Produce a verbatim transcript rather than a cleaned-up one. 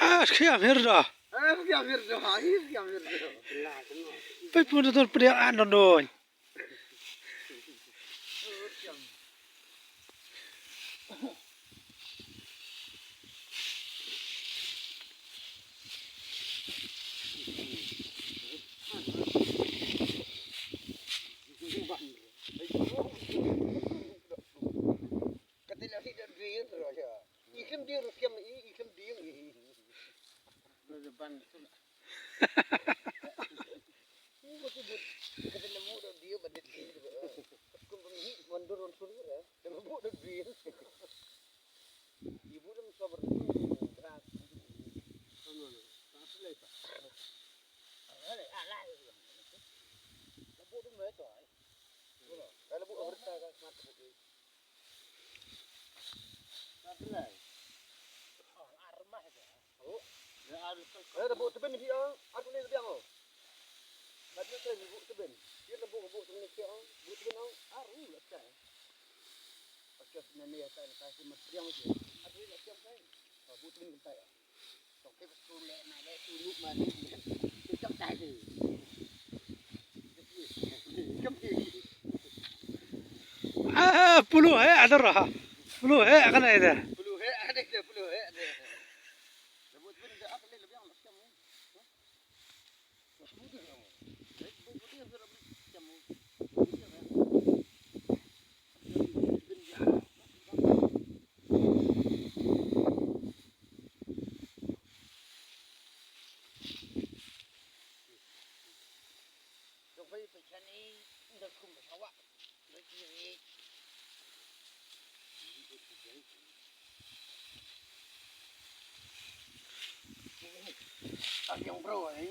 Ah, khiam her da. Pei pun da ton pdiang an don don. Ka tei la hi da dri yen tro ya. I khlem ding ruh kiam i, i khlem ding i. Ban tu la. Ka tei la mu da ding ba det ki. Kum ba mi hi man dur on sur ya. Da mu da ding. I bu da mu sabar. Bra. Ano no. Pas le pa. Ale, ala. Da bu da mu to ai. Ala bu da ta ka smat bu. Eh, da buh tebin hi ah, ar kuni biang oh. Kat ni kren buh tebin. Dia da buh buh tebin hi ah, buh tebin ah, ar u la cai. Akas na ni akan ka si mat biang je. Ar kuni la biang kai. Buh tebin kentai ah. Tok ke tu le na le tu lu ma ni. Tu cak tai tu. Ah, pulu he ada rah. Pulu he akan ada. Pulu he ada, pulu he ada. Jong phi phi chan i, nda kum ba sawa. Nda ki ri. Ar jong bro ai.